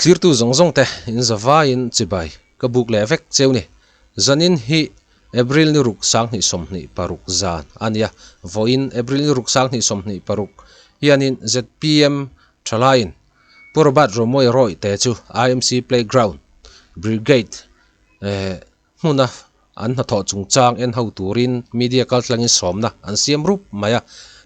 Thlirtu zawng zawng te in zavaiin chibai ka buk leh vek cheu ni. Zanin hi April ni ruk 2026 zan a nia. Vawiin April ni ruk 2026 hianin zpm thalaiin Pu Robert Romawia Roy te chu IMC Playground Brigade hmuna an hnathawh chungchang en ho turin media kaltlangin sawmna an siam rup mai a.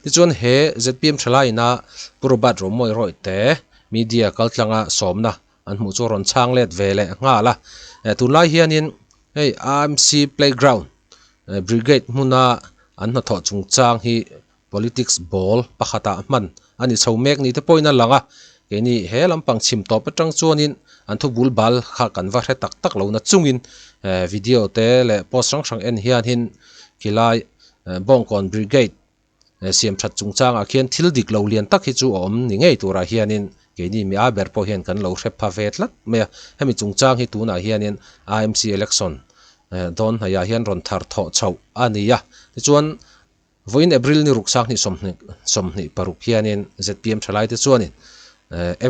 Tichuan he zpm thalaiina Pu Robert Romawia Roy te media kaltlanga sawmna an hmuh chu a rawn chhang let ve leh nghal a. Tunlai hianin hei IMC Playground Brigade hmuna an hnathawh chungchang hi Politics ball pakhatah hman a ni chho mek ni te pawhin a lang a, keini he lampang chhim tawp atang chuanin an thu bul bal kha kan va hre tak tak lo na chungin video te leh post hrang hrang en hianin khilai Bawngkawn Brigade siam that chungchangah khian thil dik lo lian tak hi chu a awm ni ngei turah hianin keini mi a ber pawh hian kan lo hre pha ve tlat mai a, hemi chungchang hi tunah hianin IMC election dawn hnaihah hian rawn thar thawh chhoh a ni a, tichuan Vawiin April ni ruk 2026 hianin zpm thalaite chuanin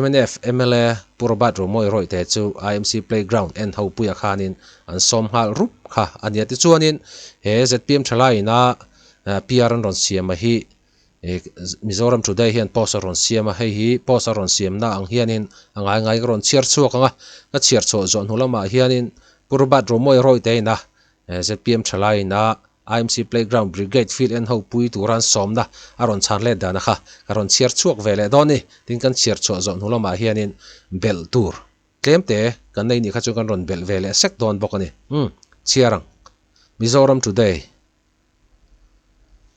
mnf mla Pu Robert Romawia Rawihte chu IMC Playground en ho puia khanin an sawm nghal rup kha a nia. Tichuanin he zpm thalaiina PR an rawn siam a hi Mizoram Today hian post a rawn siam a, hei hi post a rawn siamna ang hianin a ngai ngai ka rawn chhiar chhuak ang a, ka chhiar chhuah zawh hnu lamah hianin Pu Robert Romawia Rawihte ina zpm thalaiina IMC Playground Brigade field en ho pui tura an sawmna a rawn chhan let dan a kha ka rawn chhiar chhuak ve leh dawn ni. Tin kan chhiar chhuah zawh hnu lamah hianin belh tur tlem te kan nei nih kha chu kan rawn belh ve leh sek dawn bawk a ni. Umm chhiar ang. Mizoram Today.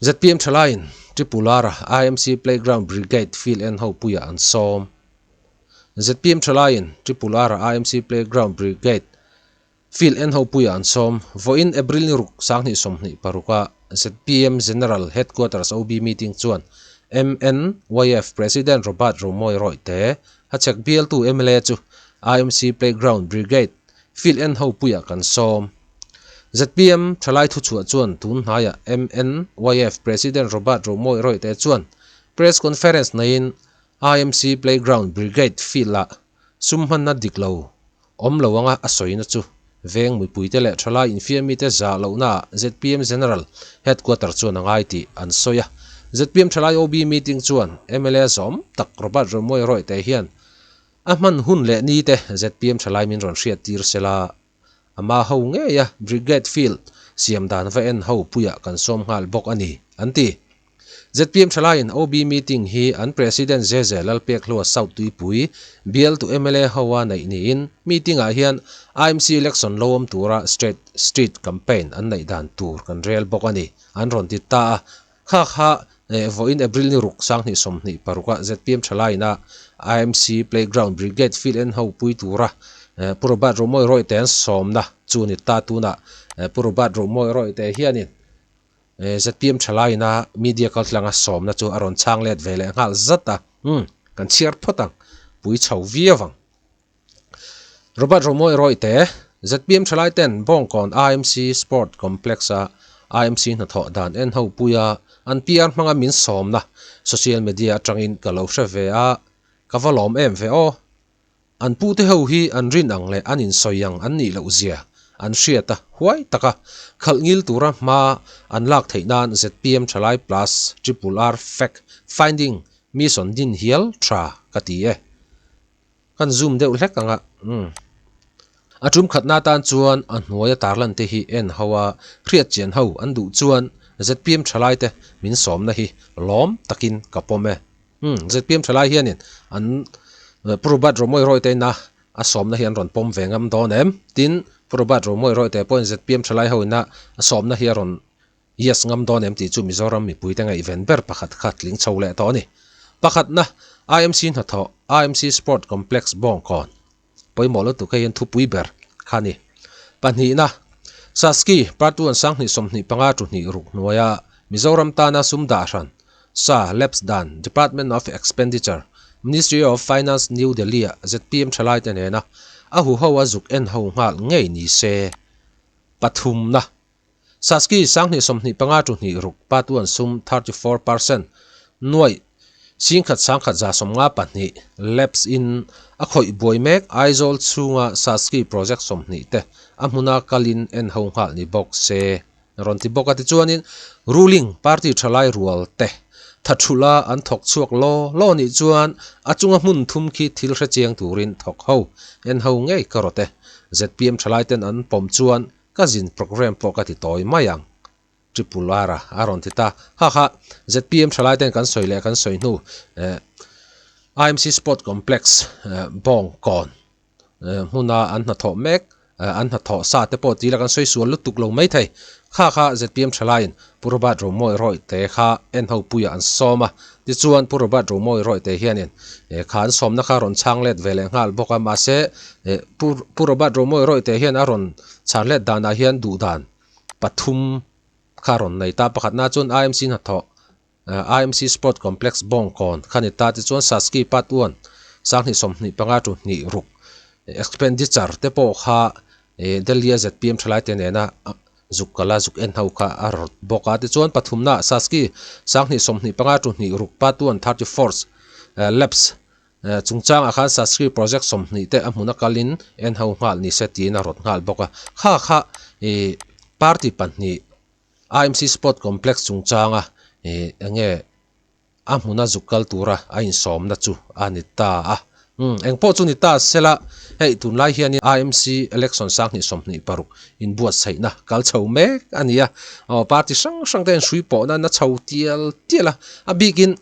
Zpm thalaiin Tripulara IMC Playground Brigade field en ho puiah an sawm. Zpm thalaiin Tripulara IMC Playground Brigade Field en ho puiah an sawm. Vawiin April ni ruk 2026 a zpm General Headquarters OB meeting chuan MNYF President Robert Romawia Rawihte a chek bialtu mla chu IMC Playground Brigade Field en ho puiah kan sawm. Zpm thalai thuchhuah chuan tun hnaiah MNYF President Robert Romawia Rawihte chuan Press Conference neiin IMC Playground Brigade Field-ah Sum hmanna dik lo awm lo anga a sawina chu veng mipuite leh thalai infiamite zah lohnaah zpm General Headquarter chuan a ngai tih an sawi a. Zpm thalai OB meeting chuan mla zawm tak Robert Romawia Rawihte hian a hman hun leh nite zpm thalai min rawn hriattir sela ama ho ngeia Brigade Field siam dan va en ho puiah kan sawm nghal bawk a ni, an ti. Zpm thalaiin OB meeting hi an President Zeze Lalpekhlua South Tuipui bial tu mla hoa neih niin meeting-ah hian IMC election lo awm tura Straight Street campaign an neih dan tur kan rel bawk a ni, an rawn ti ta a. Kha kha vawiin April ni ruk 2026 a zpm thalaiin a IMC Playground Brigade field en ho pui tura Pu Robert Romawia Rawihte an sawmna chu a ni ta. Tunah Pu Robert Romawia Rawihte hianin zpm thalaiin a media kaltlanga sawmna chu a rawn chhang let ve leh nghal zat a. Umm kan chhiar phawt ang, pui chho viau ang. Robert Romawia Rawihte, zpm thalai ten Bawngkawn IMC Sport Complex-a IMC hnathawh dan en ho puia an PR hmanga min sawmna social media atangin ka lo hre ve a, ka va lawm em ve aw. An pute ho hi an rin ang leh an insawi ang an nih loh zia an hriat a, huai taka khalh ngil tura hma an lak theih nan zpm thalai plus triple R fact finding mission din hial tha ka ti e. Kan zoom deuh hlek ang a, umm. A tum khatna atan chuan a hnuaia tarlan te hi en ho a, hriat chian ho an duh chuan zpm thalai te min sawmna hi lawm takin ka pawm e. Umm, zpm thalai hianin an Pu Robert Romawia Rawihte ina a sawmna hi an rawn pawm ve ngam dawn em? Tin, Pu Robert Romawia Rawihte pawhin zpm thalai ho ina a sawmna hi a rawn Yes ngam dawn em tih chu Mizoram mipuite ngaihven ber pakhat kha tling chho leh tawh a ni. Pakhatna, IMC hnathawh, IMC Sport Complex Bawngkawn pawimawh lutuk hei hian thupui ber kha a ni. Pahnihna, Saski Part 1 2025 thu hnih ruk hnuaia Mizoram tana sum dah hran, sa, Lapse dan, Department of Expenditure, Ministry of Finance New Delhi-ah zpm thalaite nena a huho a zuk en ho nghal ngei ni se. Pathumna. Saski 2025 chu hnih ruk patuan sum 34% nuaih Singkhat sangkhat 152 lapse in a khawih buai mek Aizawl chhunga Saski project 20 te a hmuna kalin en ho nghal ni bawk se rawn ti bawk a. Tichuanin ruling party thalai rual te tha thulh a an thawk chhuak law law nih chuan a chunga hmun thum khi thil hre chiang turin thawk ho en ho ngei ka rawt e. Zpm thalai ten an pawm chuan ka zin programme pawh ka ti tawi mai ang. Triple R a rawn ti ta. Ha ha, zpm thalai ten kan sawi leh kan sawi hnu IMC Sport Complex Bawngkawn hmuna an hnathawh mek an hnathawh sa te pawh tila kan sawi sual lutuk lo mai thei. Kha kha zpm thalaiin Pu Robert Romawi Rawihte kha en ho puiah an sawm a, tichuan Pu Robert Romawi Rawihte hianin kha an sawmna kha rawn chhang let ve leh nghal bawk a, mahse Pu Robert Romawi Rawihte hian a rawn chhan let danah hian duhdan pathum kha rawn nei ta. Pakhatna chuan IMC hnathawh IMC Sport Complex Bawngkawn kha ni ta. Tichuan Saski Part One 2025 to hnih ruk expenditure te pawh kha Delhi a zpm thalaite nena zuk kala zuk en ho kha a rawt bawk a. Tichuan pathumna Saski 2025 to hnih ruk Part One 34th Lapse Chungchangah khan Saskri project 20 te a hmuna kalin en ho nghal ni se tiin a rawt nghal bawk a. Kha kha ih party pahnih IMC Sport Complex chungchanga ih enge a hmuna zuk kal tura a insawmna chu a ni ta a. Umm engpawh chu ni ta sela hei tunlai hianin IMC election 2026 inbuatsaihna kal chho mek a ni a. Aw party hrang hrang te inhrui pawhna na chho tial tial a, a bikin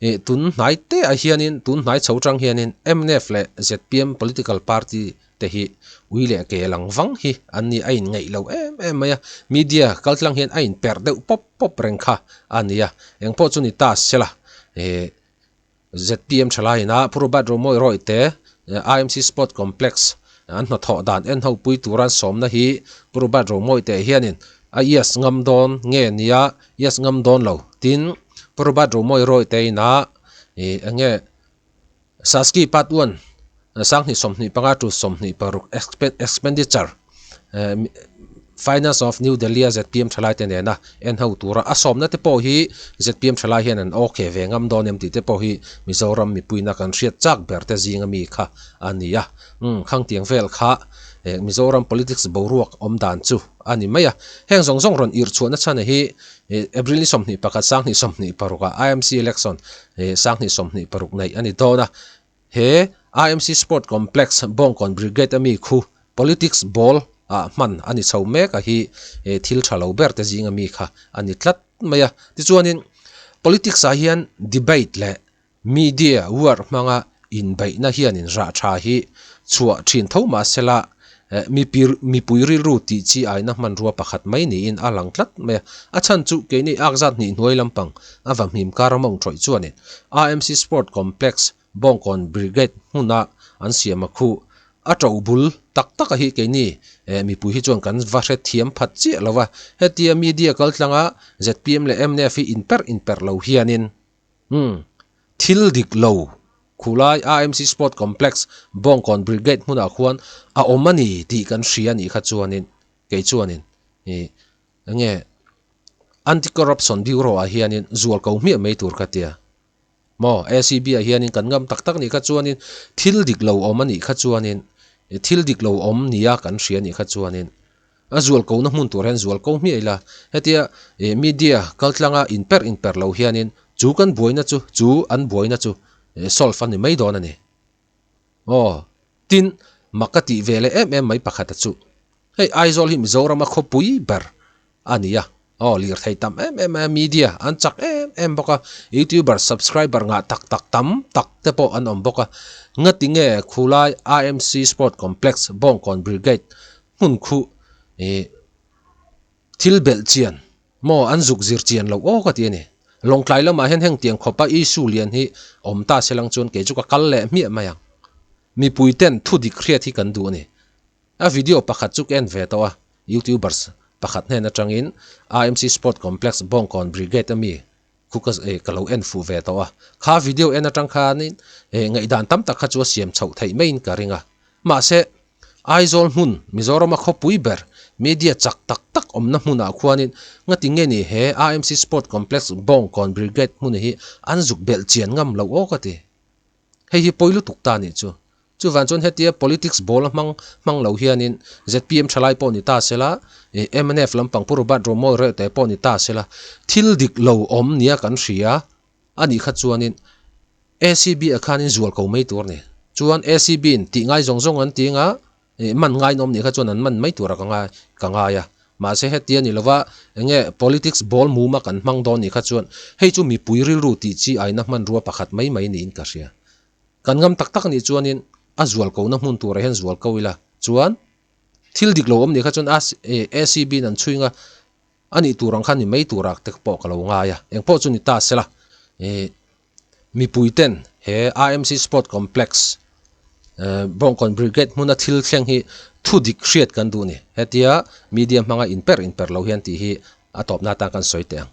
Ih tun hnai te ah hianin tun hnai chho tang hianin mnf leh zpm political party te hi ui leh ke lang vang hi an ni a in ngaih lo em em mai a, media kal tlang hian a in perh deuh pawp pawp reng kha a ni a, engpawh chu ni ta sela ih zpm thalai ina Pu Robert Romawi Rawih te IMC Sport Complex an hnathawh dan en ho pui tura an sawmna hi Pu Robert Romawi te hianin a yes ngam dawn nge nia yes ngam dawn lo tin Pu Robert Romawi Rawih te ina ih eng nge Saski part one 2025 to 26 expenditure Finance of New Delhi a zpm thalai te nena en ho tura a sawmna te pawh hi zpm thalai hian an okay ve ngam dawn em tih te pawh hi Mizoram mipuina kan hriat chak ber te zinga mi kha a ni a. Umm khangtiang vel kha Mizoram politics boruak awm dan chu a ni mai a. Heng zawng zawng rawn irh chhuahna chhan hi April ni 21 2026 ah IMC election 2026 neih a ni dawn a. He IMC Sport Complex Bawngkawn Brigade a mi khu Politics ball ah hman a ni chho mek a hi thil tha lo ber te zinga mi kha a ni tlat mai a. Tichuanin Politics ah hian debate leh media war hmanga inbeihna hianin rah tha hi chhuah thin tho mahsela mipui rilru tih chi aina hmanrua pakhat mai niin a lang tlat mai a. A chhan chu keini ak zat hnih hnuai lampang a va hmim kar a mawng tawih chuanin IMC Sport Complex Bawngkawn Brigade hmuna an siam a khuh a to bul tak tak a hi keini mipui hi chuan kan va hre thiam phat chiah lo va. Hetia media kaltlanga zpm leh mnf hi inperh inperh lo hianin umm thil dik lo khulai IMC Sport Complex Bawngkawn Brigade hmunah khuan a awm a ni tih kan hria anih kha chuanin kei chuanin ih enge Anti-Corruption Bureau ah hianin zual ko hmiah mai tur ka tia. Maw? ACB ah hianin kan ngam tak tak nih kha chuanin thil dik lo awm a nih kha chuanin thil dik lo awm nia kan hria nih kha chuanin a zual ko na hmun tur hian zual ko hmiah ila hetia ih media kaltlanga inperh inperh lo hianin chu kan buaina chu chu an buaina chu solve a ni mai dawn a ni. Aw, tin mak ka tih ve leh em em mai pakhata chu hei Aizawl hi Mizorama khawpui ber a ni a, aw lirthei tam em em a, media an chak em em bawk a, youtuber subscriber ngah tak tak tam tak te pawh an awm bawk a, ngati nge khulai IMC Sport Complex Bawngkawn Brigade hmun khu ih thil belh chian maw an zuk zir chian loh aw ka ti a ni. Lawngtlai lamah hian heng tiang khawpa issue lian hi awm ta se lang chuan kei chu ka kal leh hmiah mai ang. Mipui ten thu dik hriat hi kan duh a ni. A video pakhat chu ka en ve tawh a, youtubers pakhat hnen atangin IMC Sport Complex Bawngkawn Brigade a mi khu ka ka lo en fuh ve tawh a. Kha video en atang khanin ngaihdan tam tak kha chu a siam chhoh theih maiin ka ring a. Mahse, Aizawl hmun, Mizorama khawpui ber, Media chak tak tak awmna hmunah khuanin ngati nge ni he AMC Sport Complex Bawngkawn Brigade hmun hi an zuk belh chian ngam loh aw ka ti. Hei hi pawi lutuk ta nih chu. Chuvang chuan hetia politics ball a hmang hmang lo hianin zpm thalai pawh ni ta sela, mnf lampang Pu Robert Romawi reuh te pawh ni ta sela, thil dik lo awm nia kan hria a nih kha chuanin ACB ah khanin zual ko mai tur a ni. Chuan ACB in tih ngai zawng zawng an ti anga man ngain awm nih kha chuan an man mai tura ka ngai ka ngai a. Mahse hetia ni lova enge politics ball muma kan hmang dawn nih kha chuan hei chu mipui rilru tih chi aina hmanrua pakhat mai mai niin ka hria. Kan ngam tak tak nih chuanin a zual kohna hmun turah hian zual ko ila chuan thil dik lo awm nih kha chuan ACB in an chhuing a, a nih tur ang khan ni mai turah te pawh ka lo ngai a, eng pawh chu ni ta sela ih mipui ten he IMC Sport Complex Bawngkawn Brigade hmuna thil thleng hi thu dik hriat kan duh a ni. Hetia media hmanga inper inper lo hian tih hi a tawpna atan kan sawi teh ang.